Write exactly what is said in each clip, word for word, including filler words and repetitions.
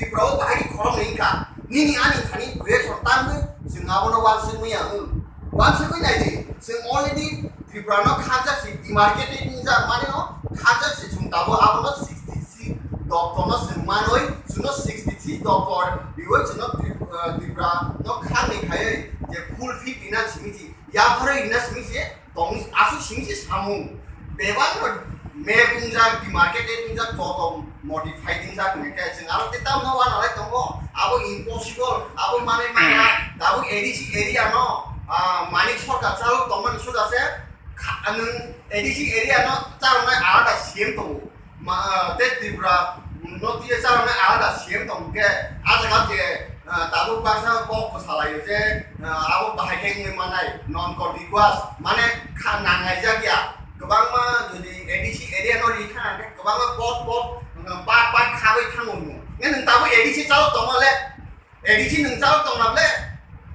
Tripura o bahai khoroknwi wngkha. Nini ani thani duration tamwi chwng abono wansukmaya wng. Wansukwi naidi, chwng already Tripura no khakjak si demarcated wngjak mani no khakjak si chwng tabuk abono sixty three doptor no chwng manwi chwngno sixty three doptor riwi chwngno Trip-, eh, Tripura no khaknwi khaiwi je full fit rina simi si yapharwi rina simi si tong aswk simi si samung bebak no map wngjak demarcated wngjak joto modify wngjak hwnwi khe chwng aro tei tamno uanalai tongo abo impossible abo manwi manya tabuk A D C area no ah, Manik Sarkar chalo tongmani suda se kha-, nwng A D C area no charwnai alada C M tongo. Ma, ah, tei Tripura, mm, no tiye charwnai alada C M tong khe, ah, jaga je, ah, tabuk baksa kok bwsalaio je, ah, abo bahai khe wngwi mannai, non contiguous, mane kha nangnai jak ya. Kwbangma jodi A D C area no ri kha, hwnkhe kwbangma pot pot, ah, part part khagwi thango hwnwi. Nge nwng tabuk A D C chalo tongma le, A D C nwng chalo tongna ble,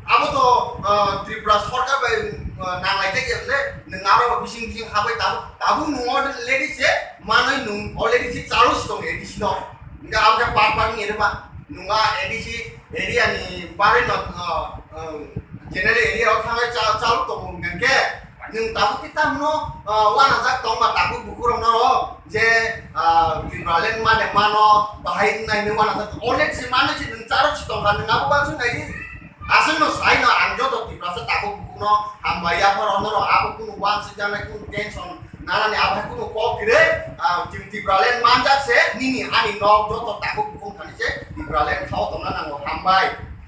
abo to, ah, Tripura Sarkar bai, ah, nanglai jak ya ble, nwng aro bising bising habai tabuk, tabuk nwng already se, manwi nwng already se chalo si tong A D C no. Hwnkhe abo khe part part ni ere ba, nwng a A D C area ni bagwi no, ah, ah, general area o thanglai cha-, chalo tongo hwnkhe, nwng tabuk khe tamno, ah, uanajak tongma tabuk bukurok no je, ah, Tipraland mane mano bahai wngnai hinwi uanajak already se mano se nwng charok se tongkha nwng abo uansuk naidi. Aswkno saino ang joto Tiprasa tabuk bukurokno hambai yaphar onorok abo kunu uansukjaknai kunu tension nanani abo hai kunu kok kwrwi, ah, chwng Tipraland manjak se nini ani nok joto tabuk bukurok thani se Tipraland khao tongna nango hambai.